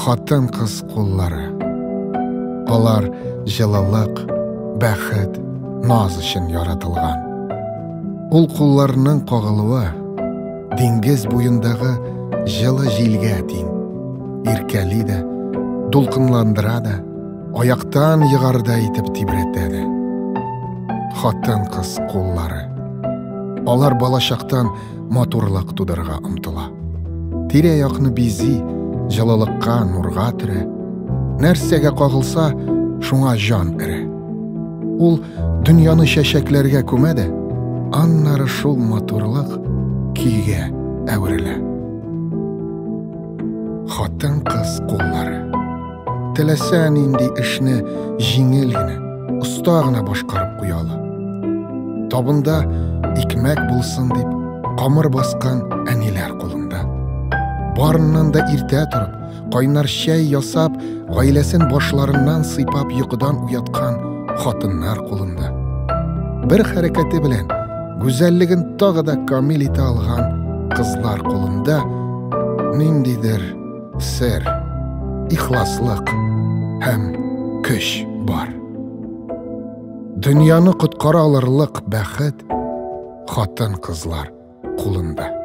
Хатын-кыз куллары. Алар җылылык, бәхет, наз өчен яратылган. Ул кулларның кагылуы диңгез буендагы җылы җилгә тиң. Иркәли дә, дулкынландыра да, аяктан егардай итеп тибрәтә дә. Хатын-кыз куллары. Алар балачактан матурлык тудырырга омтыла. Тирә-якны бизи, җылылыкка, нурга төрә. Нәрсәгә кагылса, шуңа җан өрә. Ул дөньяны чәчәкләргә күмә дә, аннары шул матурлык көйгә әверелә. Хатын-кыз куллары. Теләсә нинди эшне җиңел генә, оста гына башкарып куя ала. Табында икмәк булсын дип, камыр баскан әниләр кулында. Барыннан да иртә торып, кайнар чәй ясап, гаиләсен башларыннан сыйпап йокыдан уяткан хатыннар кулында. Бер хәрәкәте белән гүзәллеген тагы да камил итә алган кызлар кулында ниндидер сер, ихласлык һәм көч бар. Дөньяны коткара алырлык бәхет хатын-кызлар кулында.